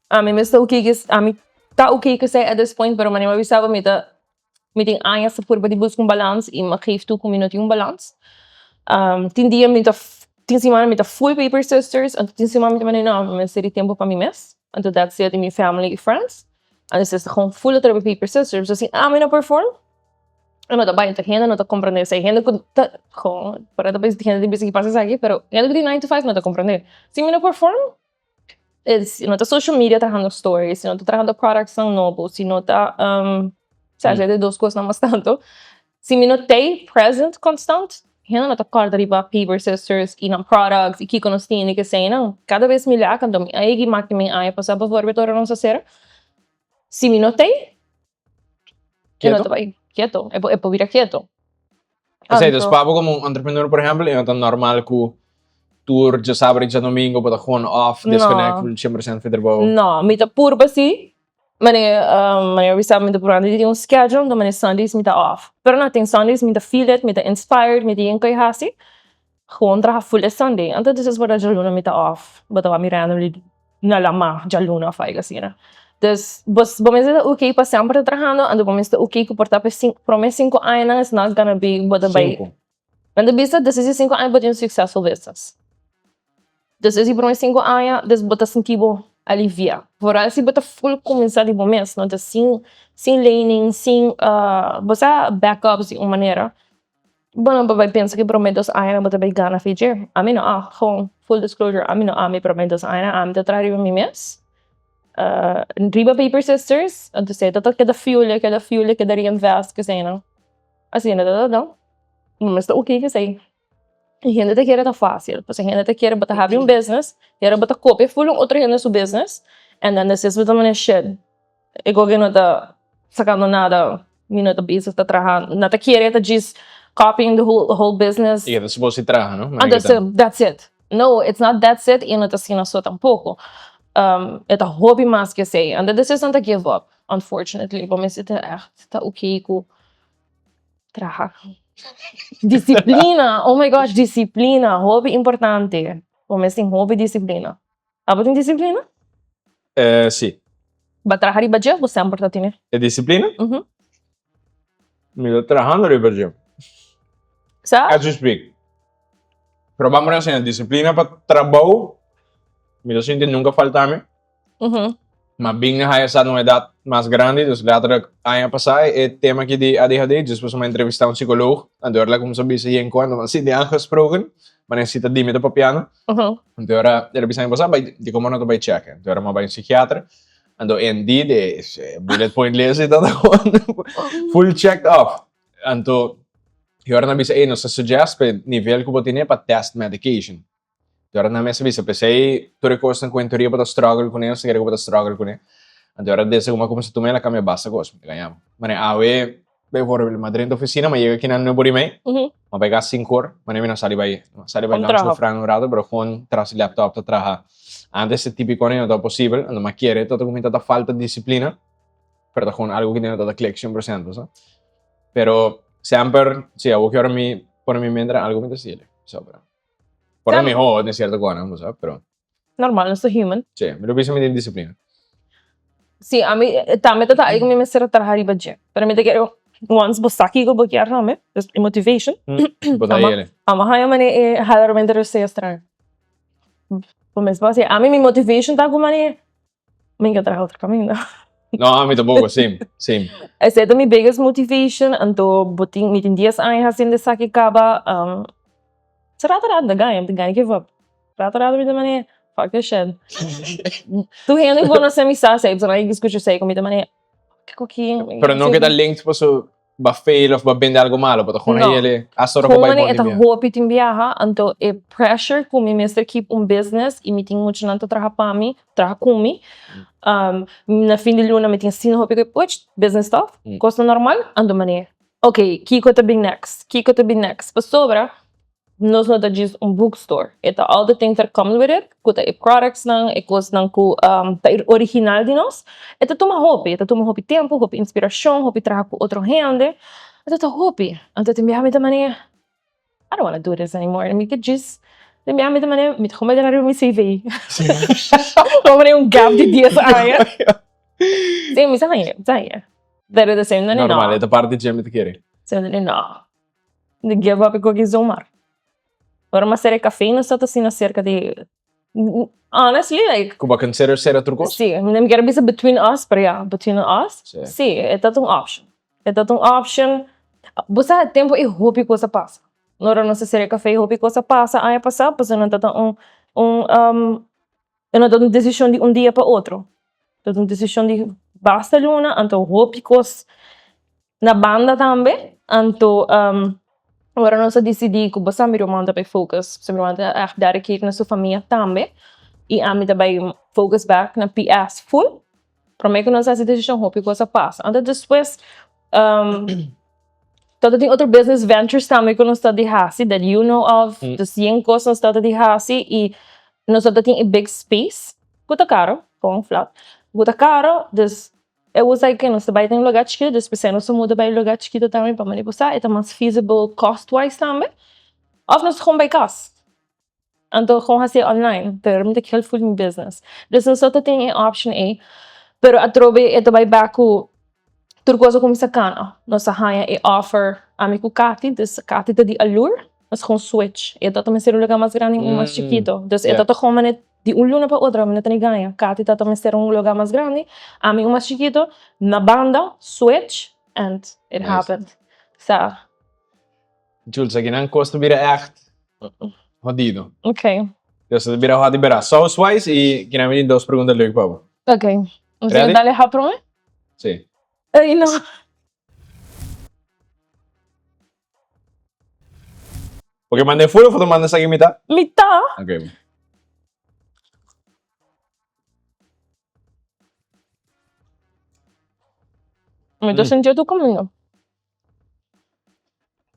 Ami mester ta uki, ami ta uki esei at this point, pero manera mi a bisa bo mi ta. Mi tin aña ta purba di busca un balans y mi a geef toe cu mi no tin un balans. Tin dia mi ta, tin semana mi ta full Paper Sisters, anto tin semana mi ta manda no, mi mester di tempo pa mi mes. Anto that's it, y mi family y friends. Anto esei ta gewoon full atrás Paper Sisters. So si ami no perform, e no ta bai, anto hende no ta comprende esei. Hende cu ta, gewoon, por ta bisa hende ta bisa ki pasa esaki, pero hende cu tin 9 to 5 no ta comprende. Si mi no perform, si no ta social media trahando stories, si no ta trahando products nan nobo, si no ta, sa, e dos cosnan mas tanto. Si mi no t'ey present constant, hende no ta corda riba Paper Sisters y nan products y kico nos tin y esey nan. Cada bes mi lak, anto mi a yegi maki mi aña pasa bijvoorbeeld ora nos a cera. Si mi no t'ey, e no ta bay keto, e por bira keto. Esey, dus pa bo como un entrepreneur, por ehempel, e no ta normal cu tur djasabra y djadomingo bo ta gewoon off, disconnect 100% for trabou? No, mi ta purba si. Manera bisa mi ta purba di tin un schedule, anto manera Sundays mi ta off. Pero no, tin Sundays mi ta feel it, mi ta inspired, mi tin cu haci. Gewoon traha full e Sunday. Anto despues por ta djaluna mi ta off. Bo ta mi randomly na lama djaluna of algo asina. Dus bo mester ta okay pa semper ta trahando, anto bo mester ta okay cu por ta pa prome 5 añanan is not gonna be bo ta bay. Cinco. Nan ta bisa despues di 5 aña bo tin un successful business. Despues di prome 5 aña, dus bo ta sinti bo alivia. Vooral si bo ta full cuminsa di bo mes, no ta sin lening, sin bo sa backups di un manera. Bueno, bo bay pensa cu prome 2 aña bo ta bay gana feature. Ami no a, gewoon full disclosure, ami no a mi prome 2 aña, ami ta traha riba mi mes. Riba Paper Sisters, anto ta keda fuel, keda fuel, keda reinvest, cu no. Asina ta ta. Mas ta okay cu esey. E hende ta kere ta facil, pasobra hende ta kere bo ta habri un business, y bo ta copia full un otro hende su business, and then despues bo ta manda shit. E cu no ta sacando nada, mi no ta bezig ta traha, no ta kere ta just copying the whole business. Y ta supposed traha, no? And that's it, that's it. No, it's not that's it y no ta asina so tampoco. E ta hopi mas cu esey. And this is not a give up, unfortunately. Bo mester ta echt ta okay cu traha. Disciplina, oh my gosh, disciplina, hopi importante. Bo mester tin hopi disciplina. Abo tin disciplina? Si. Bo a traha riba dje of bo semper ta tene? E disciplina? Mhm. Mi ta trahando riba dje. Sa? As we speak. Pero vamos a hacer disciplina pa trabou. Mi ta sinti nunca falta mi. Ma bin na haya sa numa edad mas grandi, dus letterlijk aña pasa e tema aki di ADHD, dus pasobra mi a entrevista un psicoloog, anto ora el a cuminsa bisa yen cu anto mi a sinti aangesproken, ma necesita di mi ta papiando. Anto ora el a bisa mi bo sa bay di como no ta bay check, anto ora mi a bay un psikiatra, anto indeed e bullet point list y todo full checked off. Anto e ora nan a bisa ey nos ta suggest pa e nivel cu bo tene pa test medication. Anto ora nan mes a bisa p'esey tur e cosnan cu en teoria bo ta struggle cune, nos ta kere cu bo ta struggle cune. Anto ora desde cu mi a cuminsa tuma el a cambia basta cos, mi ta gaña bo. Manera awe bijvoorbeeld mi a drenta oficina, mi a yega aki na nuebe ora y mei, mi a bay cas 5 or, manera mi no sali bay, mi a sali bay lunch cu Fran un rato, pero gewoon tras di laptop ta traha. Antes e tipico no tabata posibel, anto mi a kere tot cu mi tabata falta disciplina, pero ta gewoon algo cu no tabata click 100%, sa. Pero semper, si awor ki ora mi pone mi mente na algo mi ta haci'e, so, pero por ta miho den cierto cosnan, bo sa, pero. Normal, nos ta human. Si, mi lo bisa mi tin disciplina. Si, ami tambe ta algo mi mester a traha riba dje. Pero mi ta kere once bo sa kico bo kier tambe, dus e motivation. Bo ta yele. Amo haya mane e halarmente rosea straño. Bo mes bo haci, ami mi motivation ta cu mane mi ke traha otro caminda. No, ami tampoco, same, same. Esey ta mi biggest motivation, anto bo tin, mi tin 10 aña haciendo esaki caba, rato rato mi ta gaña, mi ta gaña give up. Rato rato mi ta mane, fuck this shit. Tur hende cu conoce mi sa esey, pasobra nan a scucha esey cu mi ta mane, kico aki? Pero no keda linked paso ba fail of ba bende algo malo, bo ta gewoon No. heyele hasta ora cu Gewoon bay mane bon e ta di bia. hopi tin biaha, anto e pressure cu mi mester keep un business y mi tin muchanan ta traha pa mi, traha cu mi, na fin di luna mi tin asina hopi cu, which business stuff, cosnan normal, anto mane, ok, kico ta bin next, kico ta bin next, pasobra nos no ta djis un bookstore, e ta all the things that comes with it, cu ta e products nan, e cosnan cu ta original di nos, e ta tuma hopi, e ta tuma hopi tempo, hopi inspiracion, hopi traha cu otro hende, e ta hopi, anto tin biaha mi ta mane, I don't wanna do this anymore, mi ke djis, tin biaha mi ta mane, mi ta come dera riba mi CV, bo pone un gap di 10 aña, si mi sa haña, mi sa haña. Pero the same no. Normal, e ta parti dje mi ta kere. Same no. Di give up e koki zomaar. Ora mi a sera e café nos ta asina cerca di honestly like. Cu bo a consider sera otro cos? Si, mi kier bisa between us, pero ya, between us, si, e ta un option. E ta un option. Bo sa e tempo ey hopi cos a pasa. Ora nos a sera e café hopi cos a pasa aña pasa pasobra nan ta ta un un E no ta un desishon di un dia pa otro. Ta un desishon di basta luna, anto hopi kos na banda tambe. Anto ora nos a disidí ku bo sa mi ruman ta bai focus, mi ruman ta ègt dedicate na su famia tambe i ami ta bai focus bèk na PS full. Promé ku nos a hasi desishon hopi kos a pasa. Anto despues Ta tin otro business ventures tambe ku nos ta di hasi that you know of. Dus yen kos nos ta di hasi i nos ta tin e big space ku ta karo, kon flat, ku ta karo, dus e was like nos ta bai den un lugar chikitu, dus p'esei nos a muda bai un lugar chikitu tambe pa manera ku sa e ta mas feasible cost wise tambe. Of nos ta kon bai kas. Anto kon hasié online, pero mi ta kier full mi business. Dus nos ta tin e option ei, pero atrobe e ta bai bek ku tur kos a kuminsá kana. Nos a haña e offer ami ku Katy, dus Katy ta di Allure, nos kon switch. E ta mester un lugar mas grandi un mas chikito. Dus e ta kon manera di un luna pa otro, ami no ta ni gaña. Katy ta mester un lugar mas grandi, ami un mas chikito, na banda switch and it happened. Sa. Jules, aki nan kos ta bira echt hodido. Ok. Dus ta bira hot di bera. Sauce wise i kinan mi tin dos pregunta leuk pa bo. Ok. Nos Ready? dale hap prome? Si. Ay no. Bo ke manda e full of bo ta manda esaki mitá? Mitá. Ok. Mi ta sintié tur kaminda.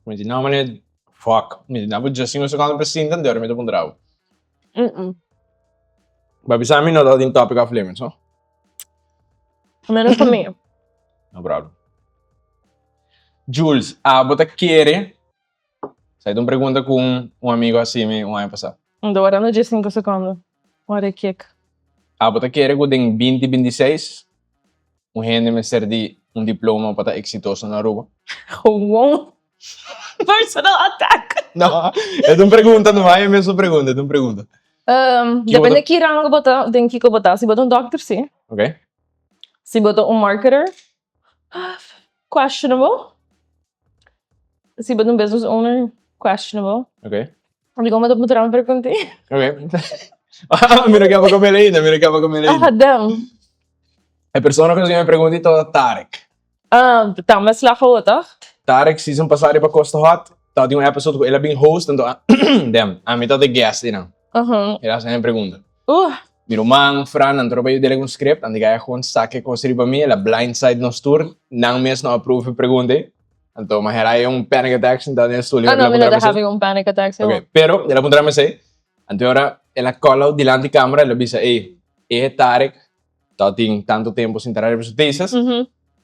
Mi di, no meneer, fuck. Mi di, no, just un secondo pa sinta, anto mi ta puntra bo. Ba bisa mi no ta tin topic off limits, no? Menos pa mi. No problem. Jules, abo ta kere? Sa ta un pregunta ku un amigo a hasi mi un aña pasá. N ta wardando dje sinku sekondo. Ora e kick. Abo ta kere ku den binti binti seis un hende mester di un diploma pa ta eksitoso na Aruba? Gewoon personal attack. No, e ta un pregunta no e mesun pregunta, e ta un pregunta. Depende ki rango bo ta, den kiko bo ta. Si bo ta un dokter si. Ok. Si bo ta un marketer, questionable. Si bo ta un business owner, questionable. Ok. Dikon bo ta puntra mi pregunta ei? Ok. Mi no kaba ku mel ainda, mi no kaba ku mel ainda. Ah, damn. E persona ku a hasi mi pregunta ei tabata Tarek. Ah, tambe slag awo toch? Tarek season pasa riba Costa Hot, tabatin un episode ku el a bin host, anto damn, ami tabata e guest einan. El a hasi mi pregunta. Mi ruman, Fran, nan tur a bai dele ku un script, anto a gewoon saka e kos riba mi, el a blindside nos tur, nan mes no a approve e pregunta ei. Anto mi a hera ei un panic attack sintá den e stoel. Ah no, mi no ta having un panic attack. Ok, pero el a puntra mi esei, anto e ora el a call out dilanti camera, el a bisa, ey, e Tarek tabatin tanto tempo sin traha riba su thesis,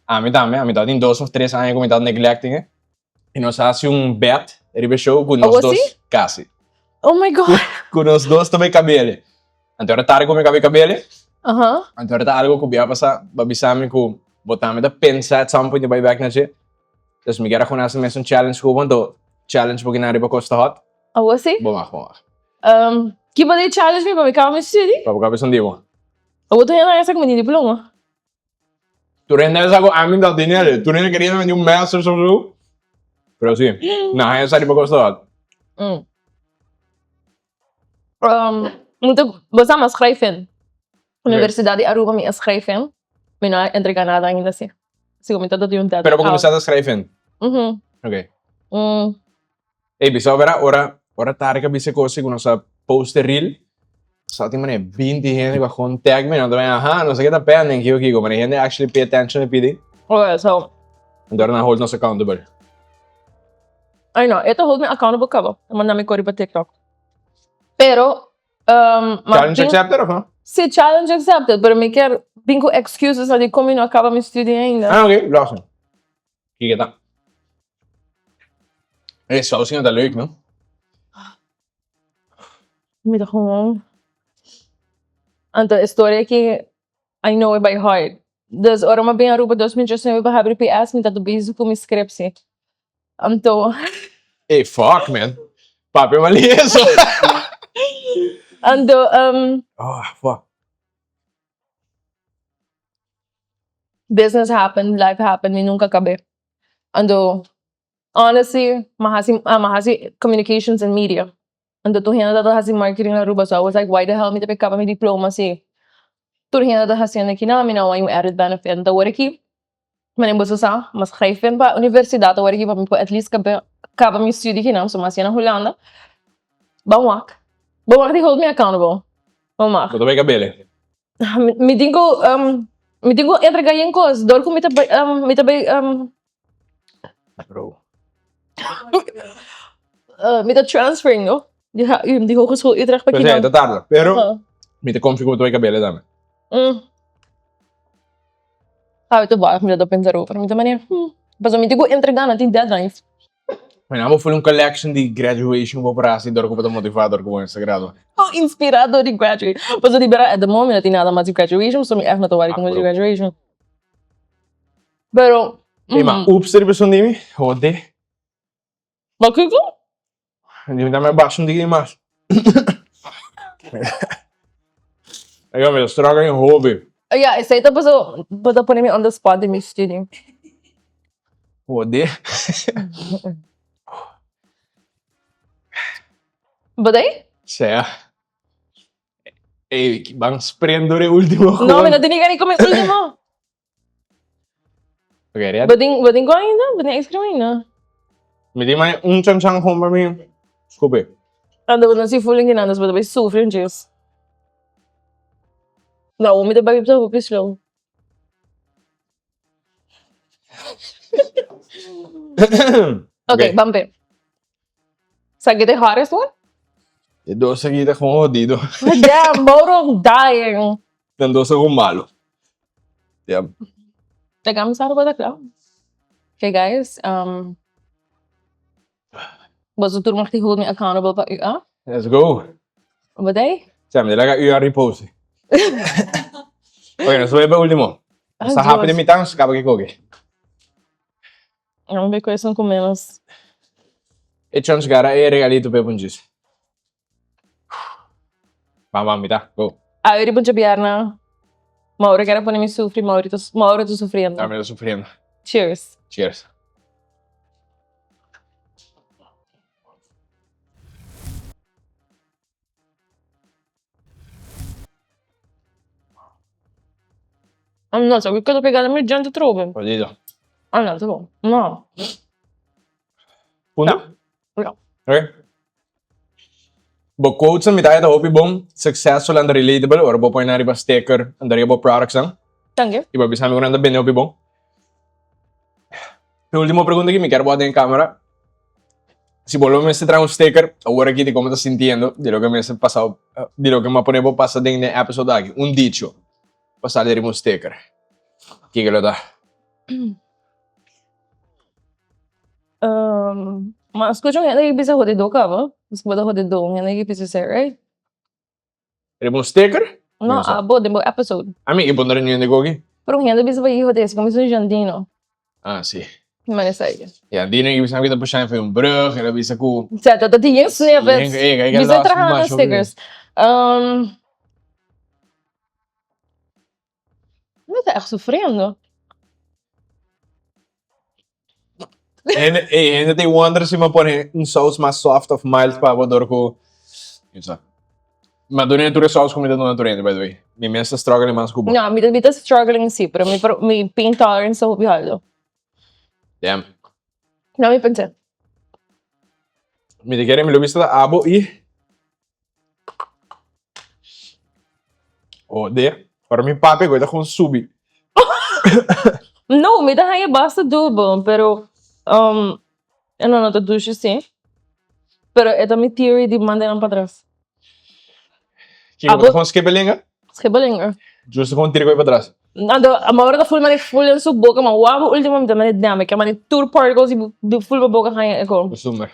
ami tambe, ami tabatin dos of tres aña ku mi tabata neglecting e. I nos a hasi un bet riba e show ku nos dos kasi. Oh my God. Ku nos dos ta bai kabele. Anto ora tarde ku mi kabe kabele. Anto ora ta algo ku bia pasa ba bisa mi ku bo tambe ta pensa at some point di bai bek na dje. Dus mi kier a gona hasi mes un challenge ku bo anto challenge bo kina riba Costa Hot. Awo si? Bo mag, bo mag. Ki bo di challenge mi pa mi kaba mi study? Pa bo kaba esun di bo. Awo tur hende a sa ku mi tin diploma. Tur hende sa ku ami ta tene ale. Tur hende queria mi un masters of zo. Pero si, na haya sa riba kos dat. Mm. Um, moet ik, bo sa mas schrijf in. Universidad di Aruba mi a schrijf in. Mi no a entrega nada ainda si. Sigo mi ta di un deadline. Pero bo kuminsá ta schrijf in? Mhm. Ok. Mm. Ey, bisa ora, ora, ora Tarek a bisa e kos ku nos a post e reel, sa tin manera 20 hende ku a gewoon tag mi, nan ta bay, aha, no sa ke ta pending, kiko kiko, pero hende actually pay attention e pidi. Okay, so. Anto ora nan hold nos accountable. I know, e ta hold me accountable kaba, e manda mi kori pa TikTok. Pero, um, ma Challenge bin- accepted of no? Si, challenge accepted, pero mi kier bin ku excuses na di kon mi no a kaba mi studie ainda. Ah, ok, lòs. Kiko ta? E saus no ta leuk, no? Mi ta gewoon. Anto e storia aki, I know it by heart. Dus ora mi a bin Aruba 2019 pa habri PS mi tabata bezig ku mi scriptie. Anto. Ey fuck man. Papia mali eso. Anto. Oh fuck. Business happen, life happen, mi nunca cab'é. Anto honestly mi a haci mi a haci communications and media. Anto tur hende tabata haci marketing na Aruba so I was like why the hell mi ta bay caba mi diploma si tur hende ta haciendo aki mi no hay un added benefit. Anto awor aki Manera boso sa, mi a schrijf pa universidad awor aki pa mi por at least caba mi studie kinan, so mi a hacié na Hulanda. Ban wak. Ban wak di hold me accountable. Ban wak. Bo ta bay cabele? Mi tin cu, mi tin cu entrega yen cos, dor cu mi ta bay, mi ta bay, Bro. Mi ta transferring no, di HU, di Hogeschool Utrecht pa Pues kinan. ta tarda, pero mi ta confia cu bo ta bay cabele tambe. Awe ta wak mi ta pensa erover, mi ta manera, hmm, pasobra mi tin ku entrega nan tin deadlines. Bueno, abo ful un collection di graduation bo por hasi dor ku bo ta motiva dor ku bo mester gradua. Oh, inspira dor di graduate. Pasobra di berdad at the moment no tin nada mas di graduation, pasobra mi echt no ta wari komo di graduation. Pero, Ey, ma ups riba esun di mi, hode. Pakiko? Di mi basa un diki mas. Ey, mi ta struggling hopi. Ya, esei ta paso bo ta pone mi on the spot den mi studie. Hode. Bo ta ei? Sea. Ey, ban sprint door e ultimo. No, mi no tin ni gana di come ultimo. Ok, ready? Bo tin, bo tin ku ainda? Bo tin ice cream ainda? Mi tin mai un chan chan gewoon pa mi scope. Ando bo no si full en kinan, dus bo ta bai sufri un djis. No, mi ta bai ta hopi slow. Ok, ban pe. Sa ki ta e hardest one? E dos aki ta gewoon hodido. Damn, Mauro dying. Nan dos ta gewoon malo. Yeah. Ta gami sa bo ta kla. Okay guys, um, boso tur mag di hold me accountable pa UA. Let's go. Wat ei? Sa, mi laga UA repose. Ok, nos bai pa ultimo. Nos ta happy de mitad, nos kaba ki koke. Vamos ver cuáles son con menos. E chance gara e regalito pe punchis. Bam bam mita, go. Awe riba djabièrnè, Mauro kier a pone mi sufri, Mauro ta Mauro ta sufriendo. Tambe ta sufriendo. Cheers. Cheers. No sa kiko ta pega na mi djente atrobe. Jodido. Ah no, ta bon. No. Punto? Ja. Ok. Bo quotes nan mi ta haya ta hopi bon, successful and relatable, ora bo pone nan riba sticker, anda riba bo products nan. Danki. I bo bisa mi ku nan ta bende hopi bon. E ultimo pregunta ki mi kier bo den camera. Si bo lo mester traha un sticker, awor aki di como ta sintiendo, di loke mester pasa, di loke mi a pone bo pasa den e episode aki, un dicho pa sali riba un sticker, kiko lo ta? Mi a scucha un hende ki bisa hodido caba, bo ta hodido, un hende ki bisa esey, right? Riba un sticker? No, abo den bo episode. Ami ki pon reunion di koki? Pero un hende bisa pa hijo des, como un jandino. Ah, si. Mane sa ke. Jandino ki bisa ki ta pusha for un brug, el a bisa ku. Sa ta ta tin snippets. Bisa traha na stickers. Um, Mi ta echt sufriendo. Hende, ey, hende te wonder si mi pone un saus mas soft of mild pa bo dor ku sa. Ma duna tur e saus ku mi ta duna tur hende, by the way. Mi mes ta struggling mas ku bo. No, mi ta, mi ta struggling si, pero mi, mi pain tolerance ta hopi alto. Damn. No, mi pensé. Mi ta kere mi lo bisa ta abo i Ode, ora mi papia ku e ta kon subi. No, mi ta haña basta dubo, pero um, e no no ta dushi si. Pero e ta mi theory di manda nan patras. Kiko bo ta kon skibelinga? Skibelinga. Justo kon tira ku e patras. Anto, ma ora ta ful mane ful den su boka, ma wou ultimo mi ta mane dame, ke mane tur particles di ful bo boka haña e kon. Costumber.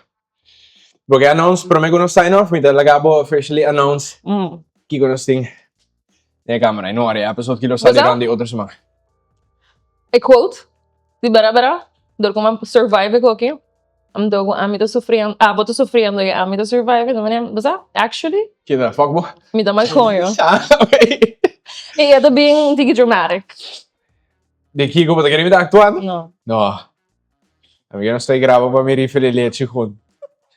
Bo ke announce prome ku nos sign off mi ta laga bo officially announce kiko nos tin den e camera. I no wari e episode ki lo sali rond di otro siman. E quote di Bera Bera, dor ku mi a survive ku aki, anto ku ami ta sufriendo, abo ta sufriendo i ami ta survive, ta manera, bo sa, actually, Keda, fuck bo. Mi ta mal koño. Ah, okay. I e ta bien un tiki dramatic. Di kiko bo ta kere mi ta aktuando? No. No. Ami ke nos ta graba pa mi rifle di lechi hun.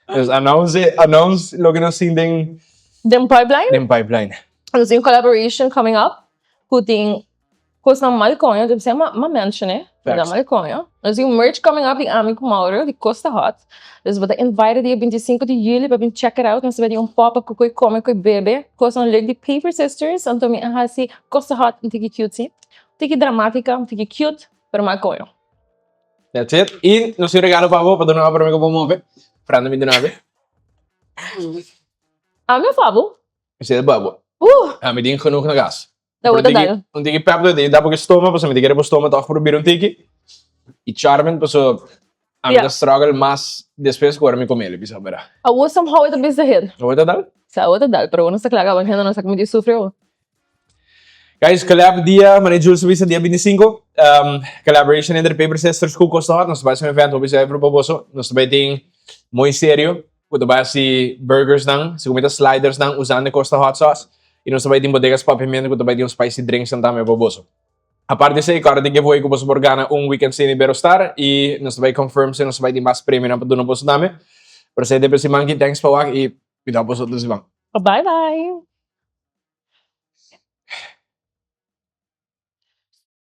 Dus announce, announce loke nos tin den Den pipeline? Den pipeline. Nos tin collaboration coming up ku tin kosnan mal koño, debe ser m'a mention'e, pero mal koño. Nos tin merch coming up di ami ku Mauro di Costa Hot. Dus bo ta invited dia 25 di juli pa bin check it out. Nos ta bai tin un pop up ku koi kome, koi bebe. Kosnan leuk di Paper Sisters. Anto mi a hasi Costa Hot un tiki cutesy, un tiki dramatica, un tiki cute, pero mal koño. That's it. I nos tin regalo pa bo, pa duna bo prome ku bo move. Franda mi duna bo. Ami of abo? Esei ta pa bo. Ami tin genoeg na kas. Ta bo ta dal. Un tiki pep ta da porque stoma, pasobra mi ta kere bo stoma tòg probir un tiki. I Charmin, pasobra ami ta struggle mas despues ku ora mi komel, bisa bera. Awor somehow e ta bisa hit. Awor ta dal? Sa, awor ta dal, pero awor nos ta kla kaba, hende no sa ku mi tin sufri awor. Guys, collab dia, manera Jules a bisa, dia 25, collaboration entre Paper Sisters ku Costa Hot. Nos ta bai hasi un event hopi zuiver pa boso. Nos ta bai tin muy serio ku ta bai hasi burgersnan, si ku mi ta slidersnan usando e Costa Hot Sauce. I nos ta bai tin Bodegas Papiamento ku ta bai tin un spicy drinksnan tambe pa boso. Aparte di esei, kòrda di giveaway ku boso por gana un weekend stay na Iberostar i nos ta bai confirm si nos ta bai tin mas premionan pa duna boso tambe. Pero esei ta e siman aki. Thanks pa wak i cuidao boso otro siman. Bye bye!